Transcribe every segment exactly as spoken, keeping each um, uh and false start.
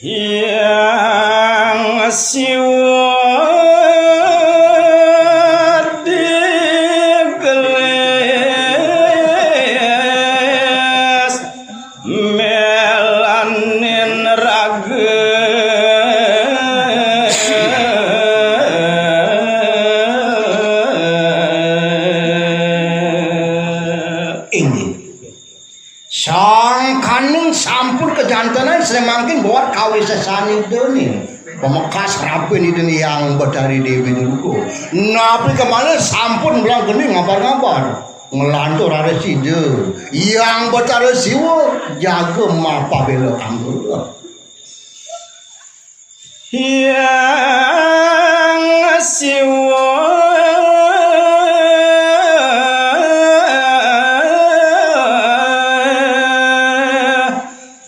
Hyang Siwa digelis melanin raga. Inggih. Sangkaning sampun kajantenan samangkin buat kawisesan Idané. Pamekas rapin Idané Hyang Betari Déwi Durga. Napi kemalih sampun belang geni ngabar-ngabar. Nglantur raris Ida Hyang Betari Siwa jaga mapabéla anggura. Hyang Siwa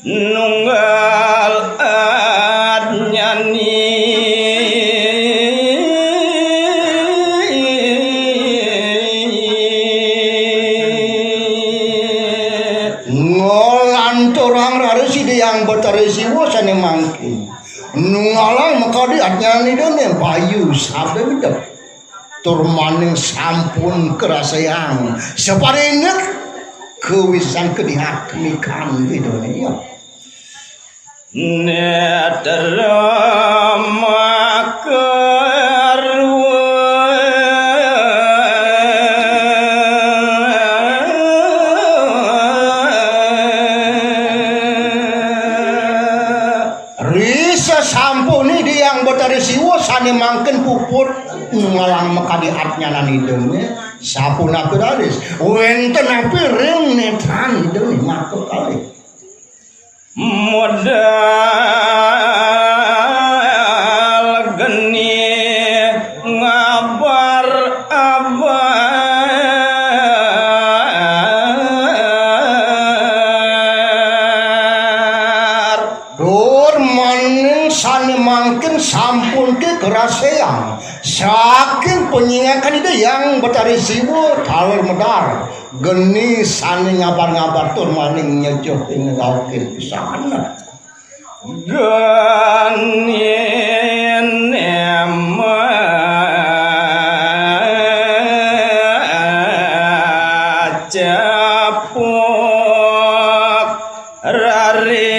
nunggal adnyani. Nglanturang raris Ida Hyang Betari Siwa sané mangkin. Nunggalang makadi adnyani Idané bayu sabda widep. Tur maning sampun karasayang sapariné kawisesan kadiatmikan Idané. Nétra makarwa. Risasampuné Ida Hyang Betari Siwa sané mangkin puput nunggalang makadi adnyanan Idané, sapunapi raris wénten napi ring nétran Idané maka kalih. Modal geni ngabar-abar. Tur maning sané mangkin sampun kakerasayang saking panyingakan Ida Hyang Betari Siwa taler medal. Geni sané ngabar-ngabar tur maning nyejuh ing rauhing pisan. Geni macepuk raris.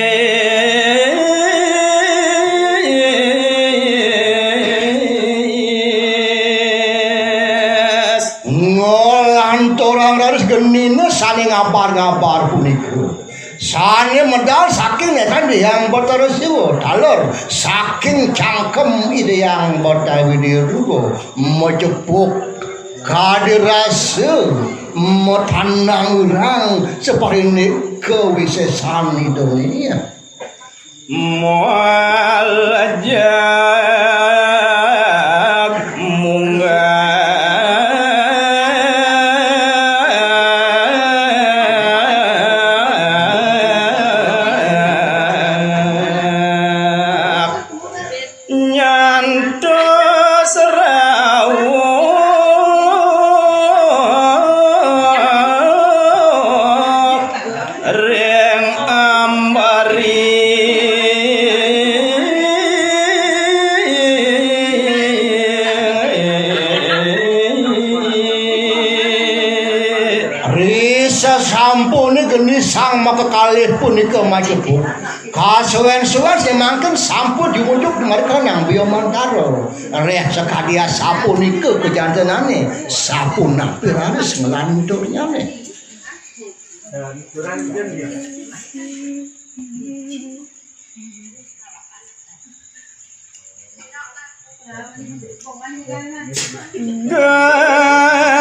Nglanturang raris geniné sané ngabar-ngabar punika. Sané medal saking nétran Ida Hyang Betara Siwa, taler saking cangkem Ida Hyang Betara Widya Druga, macepuk kadi rasa matandang wirang sapariné kawisésan Idané. Malajag munggah. Nyantos rawuh ring ambari. Risasampuné geni sang makakalih punika macepuk. Kasuén-suén samangkin sampun jumujug dumargi Kanang Biamantara. Réh sakadi asapunika kajantenané, sapunapi raris nglanturnyané.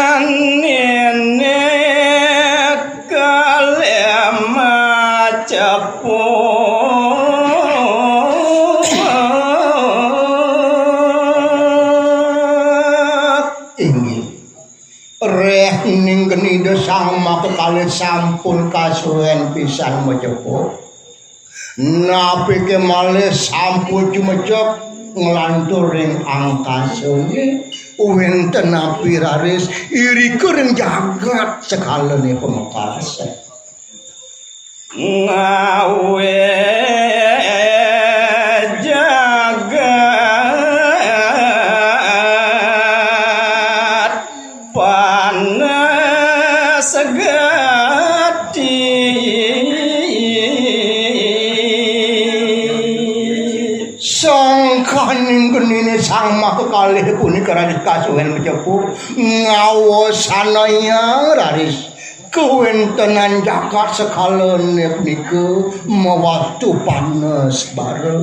Geniné kalih macepuk. Inggih. Réh ning geni Ida Sang Makakalih sampun kasuén pisan macepuk. Napiké malih sampun jumejeg nglantur ring angkasané, wénten napi raris irika ring jagat sekalané pamekasé. Ngawé segati. Sangkaning genine Sang Maha Kalih punika raris kasuwen macepu ngawasanaya raris kawentenan jagat sekalane punika mawastu panes bara.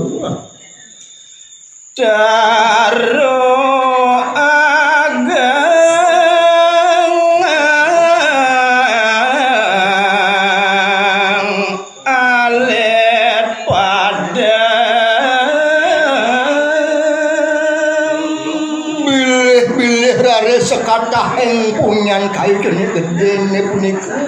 Dara ageng alit padem. Bilih-bilih raris sekatahing punyan kayu jenih gedene punika.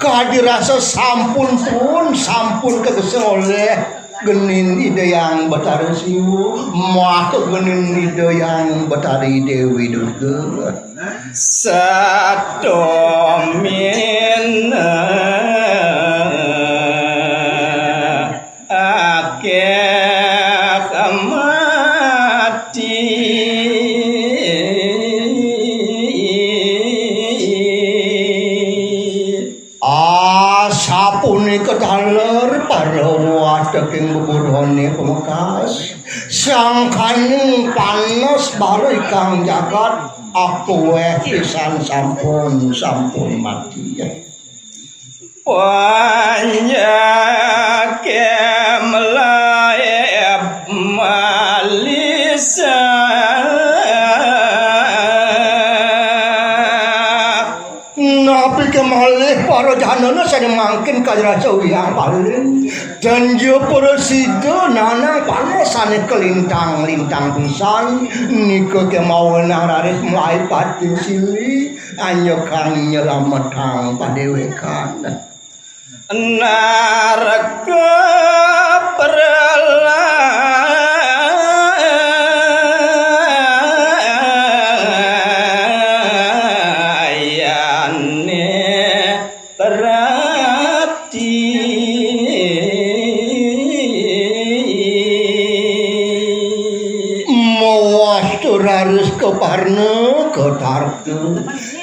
Kadi rasa sampun pun, sampun kagesa olih genin Ida Hyang Batara Siwa, maka genin Ida Hyang Batari Dewi Durga. Satomina akeh mati. Asapunika taler para wateking beburone pamekas, sangkaning panes bara ikang jagat akuweh pisan sampun, sampun mati. Panjake melaib malisah. Napi kemalih para janana sane mangkin kajrasa uyang paling. Dan ya prasida nanang panes sane kalintang-lintang pisan, nika kemawenang raris mlayu pati sili, anyekang nyelametang padewekan. Naraka pralayane prati. Mawastu raris kaparna katarta.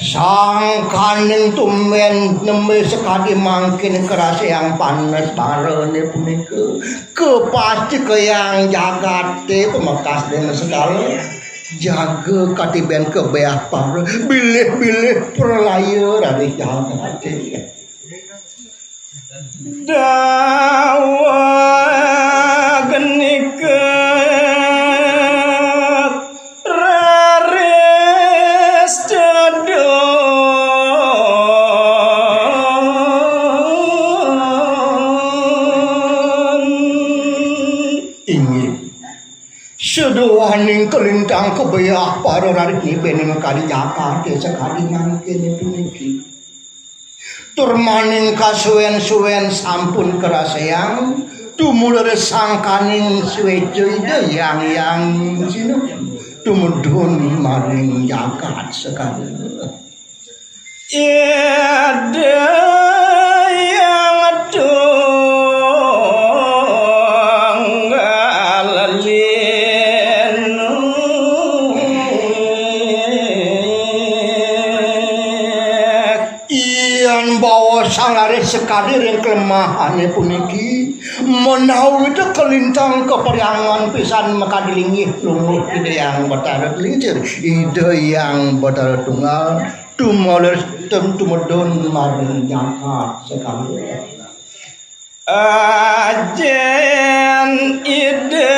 Sangkaning tumben nembe sakadi mangkin karasayang panes barane punika. Kapastikayang jagate pamekas dene sekala. Jaga katiben kabeah para bilih-bilih pralaya raris jagate. Daweg nika raris tedun. Inggih. Sedawaning kalintang kabeah para raris nibening kadi jagate sakadi mangkene puniki. Tur maning kasuwen-suwen sampun karasayang, tumulur sangkaning sweja Ida Hyang Hyang Sinuhun tumedun maring jagat sekala. Ida Hyang Tunggal Linu. Yan baosang raris sakadi ring kalemahane puniki, menawi kalintang kaperyangan pisan makadi linggih lungguh Ida Hyang Batara Klincir, Ida Hyang Batara Tunggal, tumales ten tumedun maring jagat sekala. Ajen Ida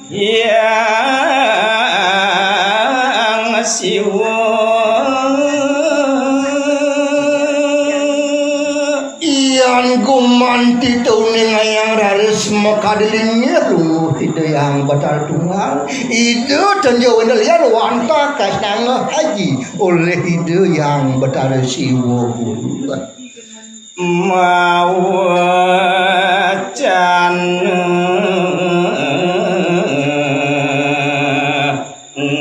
Hyang Siwa. Yan gumanti tuning ayang raris makadi linggih lungguh Ida Hyang Batara Tunggal. Ida tenjo wenda lian wantah kasnanga haji oleh Ida Hyang Batara Siwa Guru. Mawacan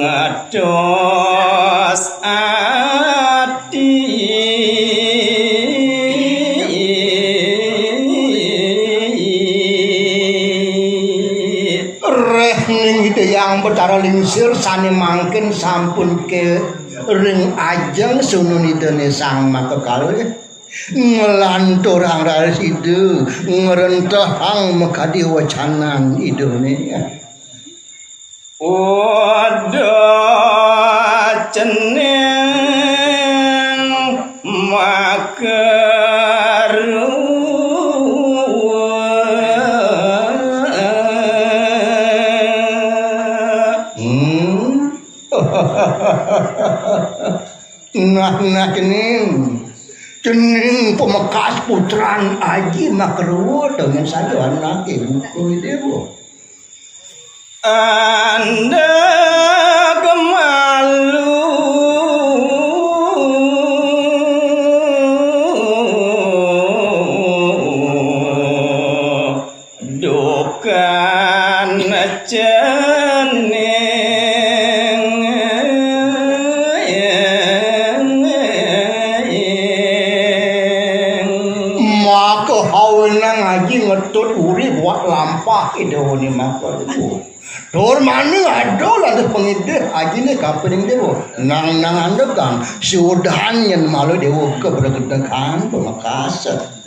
ngados ati. Reh ning Ida Hyang Betara Para lingsir sané mangkin sampun ké ring ajeng sunun Idané Sang Makakalih. Nglanturang raris Ida ngrentehang makadi wecanan Idané. Uda cening makaru. Hmm. Nah, nah, cening. Cening pamekas putran Aji Makruwa dengan saja anaké buku déwa. Anda kemalu. Dukan cening. Maka hawenang Aji ngetut urip buat lampah Ida Wani maka. Tur mani ada lantas pangidih Ajiné kapining déwa. Nang nang andegang siudahan yén malu déwa kebergedegan pamekasa.